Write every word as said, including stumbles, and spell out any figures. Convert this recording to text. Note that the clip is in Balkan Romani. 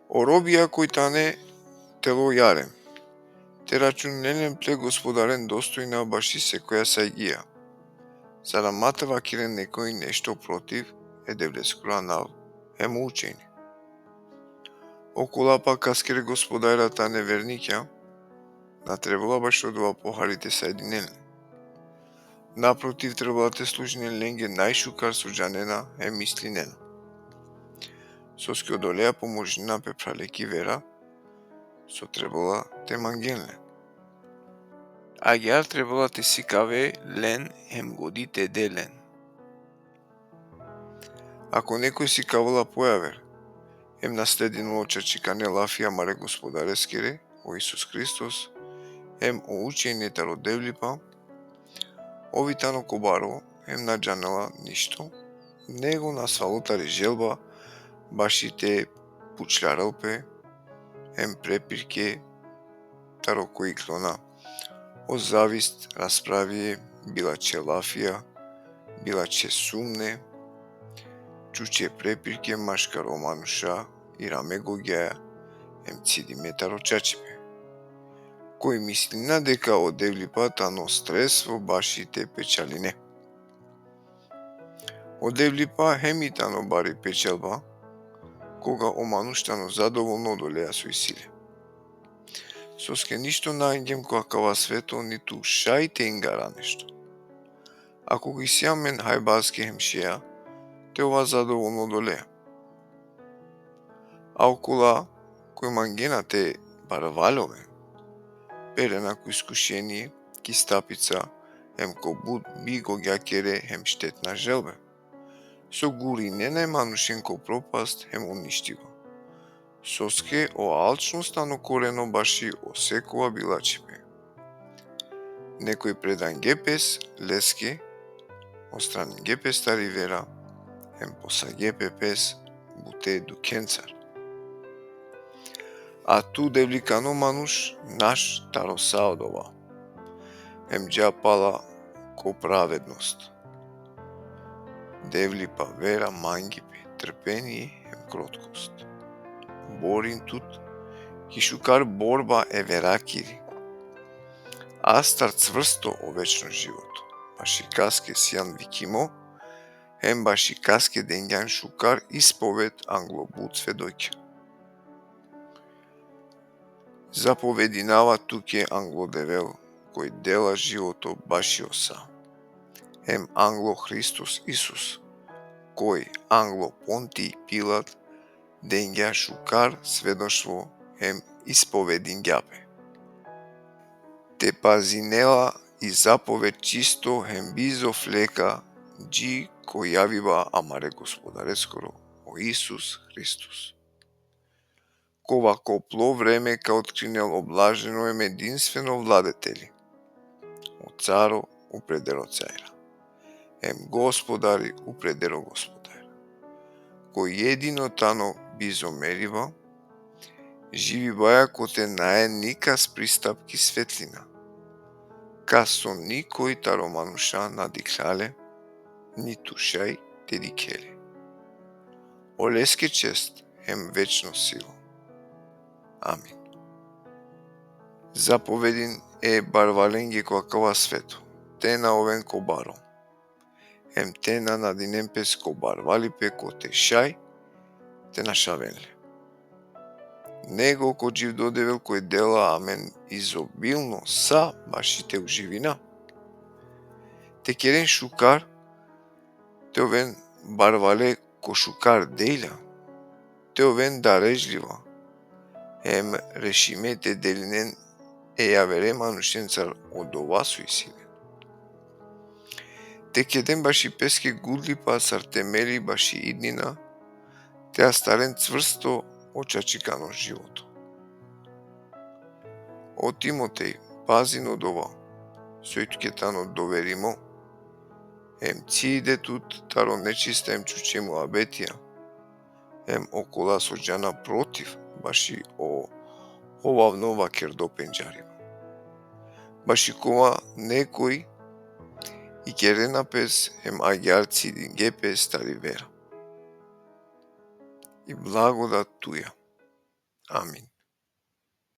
O robija koj tane te lojarem, te računinen len ple Gospodaren dostojna baši sekoja sajgija, za da ma te vakeren nekoj nešto protiv e Devleskoro anav hem o učenje. Okola pa kaskere Gospodarja tane vernikja, na trebela bašo dova pohari te sajdinen len. Naprotiv, trebela te služinen lenge najšukar so džanena hem mislinena. Soske odoleja pomožinena pe phrale ki vera, so trebela te mangen len. Agjaar trebela te sikave len hem godi te de len. Ako nekoj sikavela pojaver, hem na sledinela o čačikane lafija amare Gospodareskere, o Isus Hristos, hem o učenje taro Devlipa, ov i tano kobaro, hem na džanela ništo, nego nasvalo tari želba baši te pučlarel pe, hem prepirke taro koj iklona. O zavist, raspravie, bilačhe lafija, bilačhe sumne, čuče prepirke maškar o manuša, irame gogjaja, hem cidime taro čačipe. Koj mislina deka o Devlipa tano sredstvo baši te pečaline. O Devlipa hem i tano bari pečalba, koga o manuš tano zadovolno odoleja so isi le. Soske ništo na angjem ko akava sveto, nitu šaj te ingara nešto. Ako isi amen hajbaske hem šeja, te ova zadovolno odoleja. A okola koj mangena te barvalen oven, perena ko iskušenie, ki stapica, hem ko but bigogjakere hem štetna želbe, so gurinena e manušen ko propast hem uništiba. Soske o alčnost tano koreno baši o sekova bilačhipe. Nekoj predangje pes leske, ostraninge pes tari vera, hem posagje pe pes bute dukhencar. A tu, devlikano manuš, naš taro sa odova, hem dža pala ko pravednost. Devlipa vera mangipe, trpenie hem krotkost. Borin tut ki šukar borba e verakiri. Astar cvrsto o večno životo, baši kaske sian vikimo, hem baši kaske dengjan šukar ispoved anglo but svedokja. Zapovedinava tuke anglo Devel, koj dela životo bašo sa, hem anglo Hristos Isus, koj anglo Pontij Pilat dengja šukar svedoštvo hem ispovedingja pe, te pazinela i zapoved čisto hem bizo fleka, dži ko javiba amare Gospodareskoro, o Isus Hristos. Kova ko plo vreme ka otkrinel o blaženo hem edinstveno vladeteli, o Caro upredero carja, hem Gospodari upredero gospodarja, koj jedino tano bizo meriba, živibaja kote nae nikas pristap ki svetlina, kas so nikoj taro manuša na dikhlja le, nitu šaj te dikhe le. Oleske čest hem večno silo. Amin. Zapovedin e barvalenge ko akava sveto, te na oven ko baro, hem te na nadinen pes ko barvalipe kote šaj te našaven le. Nego ko dživdo Devel koj dela amen izobilno sa baši te uživina. Te keren šukar, te oven barvale ko šukar delja, te oven darežljiva, hem rešime te delinen e javere manušencar odova so isi len. Te keden baši peske gudlipa sar temeli baši idnina, te astaren cvrsto o čačikano životo. O Timotej, pazin odova, soj tuke tano doverimo, hem cide tut taro nečista hem čuče muabetija, hem okola so džana protiv baši o hovavno vakerdo pendžariba. Baši kova nekoj ikerena pes hem agjaar cidinge pes tari vera. I blagodat tuja. Amin.